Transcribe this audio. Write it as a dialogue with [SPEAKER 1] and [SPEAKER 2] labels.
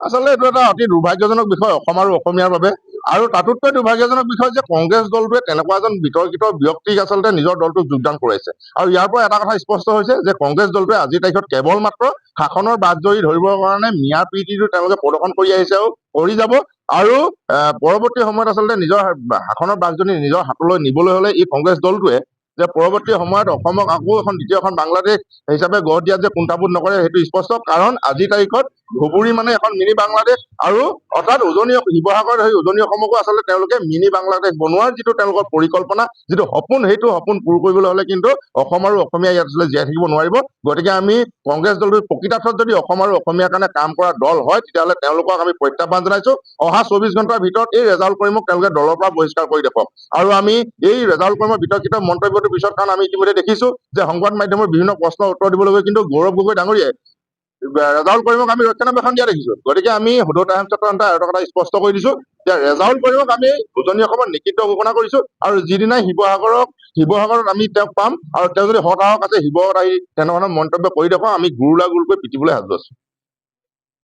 [SPEAKER 1] আচলতে এইটো এটা অতি দুৰ্ভাগ্যজনক বিষয় অসম আৰু অসমীয়াৰ বাবে। আৰু তাতোতকৈ দুৰ্ভাগ্যজনক বিষয় যে কংগ্ৰেছ দলটোৱে তেনেকুৱা এজন বিতৰ্কিত ব্যক্তিক আচলতে নিজৰ দলটোক যোগদান কৰাইছে। আৰু ইয়াৰ পৰা এটা কথা স্পষ্ট হৈছে যে কংগ্ৰেছ দলটোৱে আজিৰ তাৰিখত কেৱল মাত্ৰ শাসনৰ বাটজৰি ধৰিবৰ কাৰণে মিয়াৰ প্ৰীতিটো তেওঁলোকে প্ৰদৰ্শন কৰি আহিছে আৰু কৰি যাব। আৰু পৰৱৰ্তী সময়ত আচলতে নিজৰ শাসনৰ বাঘজনী নিজৰ হাতলৈ নিবলৈ হলে এই কংগ্ৰেছ দলটোৱে যে পৰৱৰ্তী সময়ত অসমক আকৌ এখন দ্বিতীয়খন বাংলাদেশ হিচাপে গঢ় দিয়াত যে কুণ্ঠাবোধ নকৰে, সেইটো স্পষ্ট। কাৰণ আজিৰ তাৰিখত ধুবুৰী মানে এখন মিনি বাংলাদেশ আৰু অৰ্থাৎ উজনি শিৱসাগৰ হৈ উজনি অসমকো আচলতে তেওঁলোকে মিনি বাংলাদেশ বনোৱাৰ যিটো তেওঁলোকৰ পৰিকল্পনা, যিটো সপোন, সেইটো সপোন পূৰ কৰিবলৈ হলে কিন্তু অসম আৰু অসমীয়া ইয়াত আচলতে জীয়াই থাকিব নোৱাৰিব। গতিকে আমি কংগ্ৰেছ দলটো প্ৰকৃতাৰ্থত যদি অসম আৰু অসমীয়াৰ কাৰণে কাম কৰা দল হয়, তেতিয়াহ'লে তেওঁলোকক আমি প্ৰত্যাহ্বান জনাইছো, অহা 24 ঘণ্টাৰ ভিতৰত এই ৰেজাউল কৰিমক তেওঁলোকে দলৰ পৰা বহিষ্কাৰ কৰি দেখক। আৰু আমি এই ৰেজাউল কৰিমৰ বিতৰ্কিত মন্তব্যটোৰ পিছত, কাৰণ আমি ইতিমধ্যে দেখিছো যে সংবাদ মাধ্যমৰ বিভিন্ন প্ৰশ্নৰ উত্তৰ দিবলৈ গৈ কিন্তু গৌৰৱ গগৈ ডাঙৰীয়াই ৰেজাউল কৰিমক আমি ৰক্ষণাবেক্ষণ দিয়া দেখিছো। গতিকে আমি সদৌ টাই ছাত্ৰ সন্থাই আৰু এটা কথা স্পষ্ট কৰি দিছো যে ৰেজাউল কৰিমক আমি উজনি অসমত নিষিদ্ধ ঘোষণা কৰিছো। আৰু যিদিনাই শিৱসাগৰত আমি তেওঁক পাম আৰু তেওঁ যদি সৎ সাহস আছে, শিৱসাগৰত আহি তেনেধৰণৰ মন্তব্য কৰি দেখুৱাওক, আমি গুৰুলা গুৰুকৈ পিটিবলৈ সাজু আছো।